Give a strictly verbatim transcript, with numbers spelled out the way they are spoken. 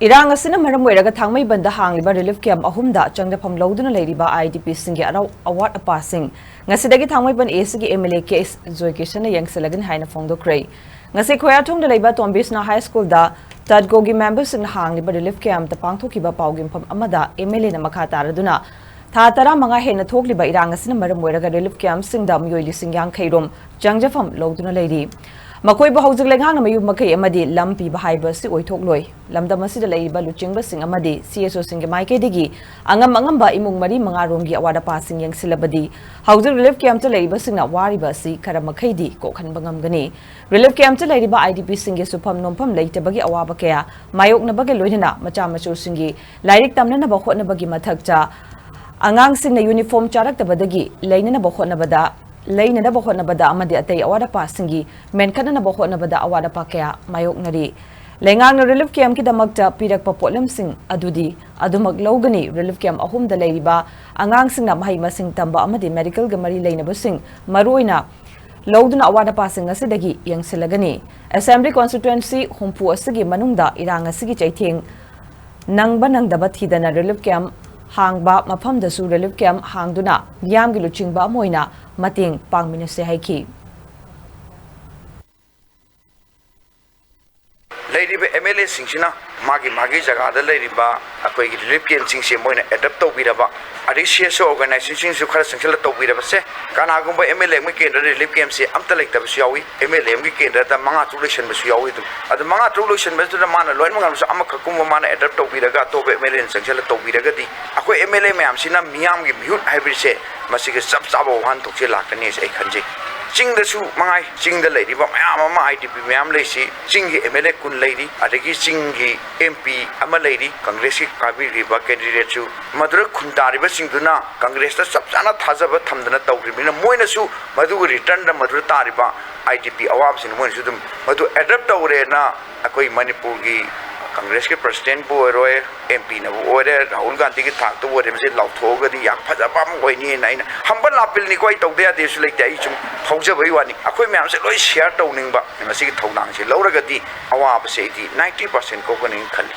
ꯏꯔꯥꯡ ꯑꯁꯤꯅ ꯃꯔꯝ ꯑꯣꯏꯔꯒ ꯊꯥꯡꯃꯩꯕꯟꯗ ꯍꯥꯡꯂꯤꯕ ꯔꯤꯂꯤꯐ ꯀꯦꯝꯞ ꯑꯍꯨꯝꯗ ꯆꯪꯖꯐꯝ ꯂꯧꯗꯨꯅ ꯂꯩꯔꯤꯕ ꯑꯥꯏ ꯗꯤ ꯄꯤꯁꯤꯡꯒꯤ ꯑꯔꯧ-, ꯑꯋꯥꯠ ꯑꯄꯥꯁꯤꯡ ꯉꯁꯤꯗꯒꯤ ꯊꯥꯡꯃꯩꯕꯟ ꯑꯦ ꯁꯤꯒꯤ ꯑꯦꯝ ꯑꯦꯜ ꯑꯦ ꯀꯦ ꯑꯦꯁ ꯖꯣꯏꯀꯤꯁꯟꯅ ꯌꯦꯡꯁꯤꯜꯂꯒꯅꯤ ꯍꯥꯏꯅ ꯐꯣꯡꯗꯣꯛꯈ꯭ꯔꯦ꯫ ꯉꯁꯤ ꯈꯣꯌꯥꯊꯣꯡꯗ ꯂꯩꯕ ꯇꯣꯝꯕꯤꯁꯅꯥ ꯍꯥꯏ ꯁ꯭ꯀꯨꯜꯗ ꯇꯠꯀꯣꯒꯤ ꯃꯦꯝꯕꯔꯁꯤꯡꯅ ꯍꯥꯡꯂꯤꯕ ꯔꯤꯂꯤꯐ ꯀꯦꯝꯞꯇ ꯄꯥꯡꯊꯣꯛꯈꯤꯕ ꯄꯥꯎꯒꯤ ꯃꯐꯝ ꯑꯃꯗ ꯑꯦꯝ ꯑꯦꯜ ꯑꯦꯅ ꯃꯈꯥ ꯇꯥꯔꯗꯨꯅ ꯊꯥ ꯇꯔꯥꯃꯉꯥ ꯍꯦꯟꯅ ꯊꯣꯛꯂꯤꯕ ꯏꯔꯥꯡ ꯑꯁꯤꯅ ꯃꯔꯝ ꯑꯣꯏꯔꯒ ꯔꯤꯂꯤꯐ ꯀꯦꯝꯞꯁꯤꯡꯗ ꯃꯤꯑꯣꯏ ꯂꯤꯁꯤꯡ ꯌꯥꯡꯈꯩ ꯔꯣꯝ ꯆꯪꯖꯐꯝ ꯂꯧꯗꯨꯅ ꯂꯩꯔꯤ꯫ ꯃꯈꯣꯏꯕꯨ ꯍꯧꯖꯤꯛ ꯂꯩꯉꯥꯛꯅ ꯃꯌꯨꯝ ꯃꯀꯩ ꯑꯃꯗꯤ ꯂꯝ ꯄꯤꯕ ꯍꯥꯏꯕ ꯑꯁꯤ ꯑꯣꯏꯊꯣꯛꯂꯣꯏ꯫ ꯂꯝꯗꯝ ꯑꯁꯤꯗ ꯂꯩꯔꯤꯕ ꯂꯨꯆꯤꯡꯕꯁꯤꯡ ꯑꯃꯗꯤ ꯁꯤ ꯑꯦꯁ ꯑꯣꯁꯤꯡꯒꯤ ꯃꯥꯏꯀꯩꯗꯒꯤ ꯑꯉꯝ ꯑꯉꯝꯕ ꯏꯃꯨꯡ ꯃꯔꯤ ꯃꯉꯥ ꯔꯣꯝꯒꯤ ꯑꯋꯥꯠ ꯑꯄꯥꯁꯤꯡ ꯌꯦꯡꯁꯤꯜꯂꯕꯗꯤ ꯍꯧꯖꯤꯛ ꯔꯤꯂꯤꯐ ꯀꯦꯝꯞꯇ ꯂꯩꯔꯤꯕꯁꯤꯡꯅ ꯋꯥꯔꯤꯕ ꯑꯁꯤ ꯈꯔ ꯃꯈꯩꯗꯤ ꯀꯣꯛꯍꯟꯕ ꯉꯝꯒꯅꯤ꯫ ꯔꯤꯂꯤꯐ ꯀꯦꯝꯞꯇ ꯂꯩꯔꯤꯕ ꯑꯥꯏ ꯗꯤ ꯄꯤꯁꯤꯡꯒꯤ ꯁꯨꯐꯝ ꯅꯣꯝꯐꯝ ꯂꯩꯇꯕꯒꯤ ꯑꯋꯥꯕ ꯀꯌꯥ ꯃꯥꯌꯣꯛꯅꯕꯒ ꯂꯣꯏꯅꯅ ꯃꯆꯥ ꯃꯁꯨꯁꯤꯡꯒꯤ ꯂꯥꯏꯔꯤꯛ ꯇꯝꯅꯅꯕ ꯍꯣꯠꯅꯕꯒꯤ ꯃꯊꯛꯇ ꯑꯉꯥꯡꯁꯤꯡꯅ ꯌꯨꯅꯤꯐꯣꯔꯝ ꯆꯥꯔꯛꯇꯕꯗꯒꯤ ꯂꯩꯅꯅꯕ ꯍꯣꯠꯅꯕꯗ, ꯂꯩꯅꯅꯕ ꯍꯣꯠꯅꯕꯗ ꯑꯃꯗꯤ ꯑꯇꯩ ꯑꯋꯥꯠ ꯑꯄꯥꯁꯤꯡꯒꯤ ꯃꯦꯟꯈꯠꯅꯅꯕ ꯍꯣꯠꯅꯕꯗ ꯑꯋꯥꯠ ꯑꯄꯥ ꯀꯌꯥ ꯃꯥꯌꯣꯛꯅꯔꯤ꯫ ꯂꯩꯉꯥꯛꯅ ꯔꯤꯂꯤꯐ ꯀꯦꯝꯞꯀꯤꯗꯃꯛꯇ ꯄꯤꯔꯛꯄ ꯄꯣꯠꯂꯝꯁꯤꯡ ꯑꯗꯨꯗꯤ ꯑꯗꯨꯃꯛ ꯂꯧꯒꯅꯤ꯫ ꯔꯤꯂꯤꯐ ꯀꯦꯝꯞ ꯑꯍꯨꯝꯗ ꯂꯩꯔꯤꯕ ꯑꯉꯥꯡꯁꯤꯡꯅ ꯃꯍꯩ ꯃꯁꯤꯡ ꯇꯝꯕ ꯑꯃꯗꯤ ꯃꯦꯗꯤꯀꯦꯜꯒ ꯃꯔꯤ ꯂꯩꯅꯕꯁꯤꯡ ꯃꯔꯨꯑꯣꯏꯅ ꯂꯧꯗꯨꯅ ꯑꯋꯥꯠ ꯑꯄꯥꯁꯤꯡ ꯑꯁꯤꯗꯒꯤ ꯌꯦꯡꯁꯤꯜꯂꯒꯅꯤ꯫ ꯑꯦꯁꯦꯝꯕ꯭ꯂꯤ ꯀꯣꯟꯁꯇꯤꯇ꯭ꯋꯦꯟꯁꯤ ꯍꯨꯝꯐꯨ ꯑꯁꯤꯒꯤ ꯃꯅꯨꯡꯗ ꯏꯔꯥꯡ ꯑꯁꯤꯒꯤ ꯆꯩꯊꯦꯡ ꯅꯪꯕ ꯅꯪꯗꯕ ꯊꯤꯗꯅ ꯔꯤꯂꯤꯐ ꯀꯦꯝꯞ ꯍꯥꯡꯕ ꯃꯐꯝꯗꯁꯨ ꯔꯤꯂꯤꯐ ꯀꯦꯝꯞ ꯍꯥꯡꯗꯨꯅ ꯃꯤꯌꯥꯝꯒꯤ ꯂꯨꯆꯤꯡꯕ ꯑꯃ ꯑꯣꯏꯅ ꯃꯇꯦꯡ ꯄꯥꯡꯃꯤꯟꯅꯁꯦ ꯍꯥꯏꯈꯤ꯫ ꯂꯩꯔꯤꯕ ꯑꯦꯝ ꯑꯦꯜ ꯑꯦꯁꯤꯡꯁꯤꯅ ꯃꯥꯒꯤ ꯃꯥꯒꯤ ꯖꯒꯥꯗ ꯂꯩꯔꯤꯕ ꯑꯩꯈꯣꯏꯒꯤ ꯔꯤꯂꯤꯐ ꯀꯦꯝꯞꯁꯤꯡꯁꯦ ꯃꯣꯏꯅ ꯑꯦꯗꯞ ꯇꯧꯕꯤꯔꯕ, ꯑꯗꯩ ꯁꯤ ꯑꯦꯁ ꯑꯣ ꯑꯣꯔꯒꯅꯥꯏꯖꯦꯁꯟꯁꯤꯡꯁꯨ ꯈꯔ ꯆꯪꯁꯤꯜꯂ ꯇꯧꯕꯤꯔꯕꯁꯦ, ꯀꯅꯥꯒꯨꯝꯕ ꯑꯦꯝ ꯑꯦꯜ ꯑꯦ ꯑꯃꯒꯤ ꯀꯦꯟꯗ꯭ꯔꯗ ꯔꯤꯂꯤꯐ ꯀꯦꯝꯞꯁꯦ ꯑꯝꯇ ꯂꯩꯇꯕꯁꯨ ꯌꯥꯎꯏ, ꯑꯦꯝ ꯑꯦꯜ ꯑꯦ ꯑꯃꯒꯤ ꯀꯦꯟꯗ꯭ꯔꯗ ꯃꯉꯥ ꯇꯔꯨꯛ ꯂꯩꯁꯟꯕꯁꯨ ꯌꯥꯎꯏ꯫ ꯑꯗꯨꯝ ꯑꯗꯨ ꯃꯉꯥ ꯇꯔꯨꯛ ꯂꯣꯏꯁꯟꯕꯗꯨꯗ ꯃꯥꯅ ꯂꯣꯏꯅꯃꯛ ꯉꯝꯃꯁꯨ ꯑꯃꯈꯛꯀꯨꯝꯕ ꯃꯥꯅ ꯑꯦꯗꯞ ꯇꯧꯕꯤꯔꯒ ꯑꯇꯣꯞꯄ ꯑꯦꯝ ꯑꯦꯜ ꯑꯦꯅ ꯆꯪꯁꯤꯜꯂ ꯇꯧꯕꯤꯔꯒꯗꯤ ꯑꯩꯈꯣꯏ ꯑꯦꯝ ꯑꯦꯜ ꯑꯦ ꯃꯌꯥꯝꯁꯤꯅ ꯃꯤꯌꯥꯝꯒꯤ ꯃꯤꯍꯨꯠ ꯍꯥꯏꯕꯁꯦ ꯃꯁꯤꯒꯤ ꯆꯞ ꯆꯥꯕ ꯋꯥꯍꯟꯊꯣꯛꯁꯦ ꯂꯥꯛꯀꯅꯤ ꯍꯥꯏꯁꯦ ꯑꯩ ꯈꯟꯖꯩ꯫ ꯆꯤꯡꯗꯁꯨ ꯃꯉꯥꯏ, ꯆꯤꯡꯗ ꯂꯩꯔꯤꯕ ꯃꯌꯥꯝ ꯑꯃ ꯑꯥꯏ ꯗꯤ ꯄꯤ ꯃꯌꯥꯝ ꯂꯩꯁꯤ, ꯆꯤꯡꯒꯤ ꯑꯦꯝ ꯑꯦꯜ ꯑꯦ ꯀꯨꯟ ꯂꯩꯔꯤ, ꯑꯗꯒꯤ ꯆꯤꯡꯒꯤ ꯑꯦꯝ ꯄꯤ ꯑꯃ ꯂꯩꯔꯤ, ꯀꯪꯒ꯭ꯔꯦꯁꯀꯤ ꯀꯥꯕꯤꯔꯤꯕ ꯀꯦꯟꯗꯤꯗꯦꯠꯁꯨ꯫ ꯃꯗꯨꯗ ꯈꯨꯟ ꯇꯥꯔꯤꯕꯁꯤꯡꯗꯨꯅ ꯀꯪꯒ꯭ꯔꯦꯁꯇ ꯆꯞ ꯆꯥꯅ ꯊꯥꯖꯕ ꯊꯝꯗꯅ ꯇꯧꯈ꯭ꯔꯤꯕꯅꯤꯅ ꯃꯣꯏꯅꯁꯨ ꯃꯗꯨꯒꯤ ꯔꯤꯇꯔꯟꯗ ꯃꯗꯨꯗ ꯇꯥꯔꯤꯕ ꯑꯥꯏ ꯗꯤ ꯄꯤ ꯑꯋꯥꯕꯁꯤꯡꯗꯨ ꯃꯣꯏꯅꯁꯨ ꯑꯗꯨꯝ ꯃꯗꯨ ꯑꯦꯗꯞ ꯇꯧꯔꯦꯅ ꯑꯩꯈꯣꯏ ꯃꯅꯤꯄꯨꯔꯒꯤ ꯀꯪꯒ꯭ꯔꯦꯁꯀꯤ ꯄ꯭ꯔꯁꯤꯗꯦꯟꯕꯨ ꯑꯣꯏꯔꯣꯏ, ꯑꯦꯝ ꯄꯤꯅꯕꯨ ꯑꯣꯏꯔꯦ, ꯔꯥꯍꯨꯜ ꯒꯥꯟꯙꯤꯒꯤ ꯊꯥꯛꯇꯕꯨ ꯑꯣꯏꯔꯦ, ꯃꯁꯤ ꯂꯥꯎꯊꯣꯛꯑꯒꯗꯤ ꯌꯥꯝ ꯐꯖꯕ ꯑꯃ ꯑꯣꯏꯅꯤꯅ ꯑꯩꯅ ꯍꯝꯕꯜ ꯑꯄꯤꯜꯅꯤꯀꯣ, ꯑꯩ ꯇꯧꯗ ꯌꯥꯗꯦꯁꯨ ꯂꯩꯇꯦ, ꯑꯩ ꯁꯨꯝ ꯐꯥꯎꯖꯕꯒꯤ ꯋꯥꯅꯤ꯫ ꯑꯩꯈꯣꯏ ꯃꯌꯥꯝꯁꯦ ꯂꯣꯏ ꯁꯤꯌꯥꯔ ꯇꯧꯅꯤꯡꯕ, ꯃꯁꯤꯒꯤ ꯊꯧꯗꯥꯡꯁꯦ ꯂꯧꯔꯒꯗꯤ ꯑꯋꯥꯕꯁꯦ ꯑꯩꯗꯤ ꯅꯥꯏꯟꯇꯤ ꯄꯥꯔꯁꯦꯟ ꯀꯣꯛꯀꯅꯤꯅ ꯈꯜꯂꯤ꯫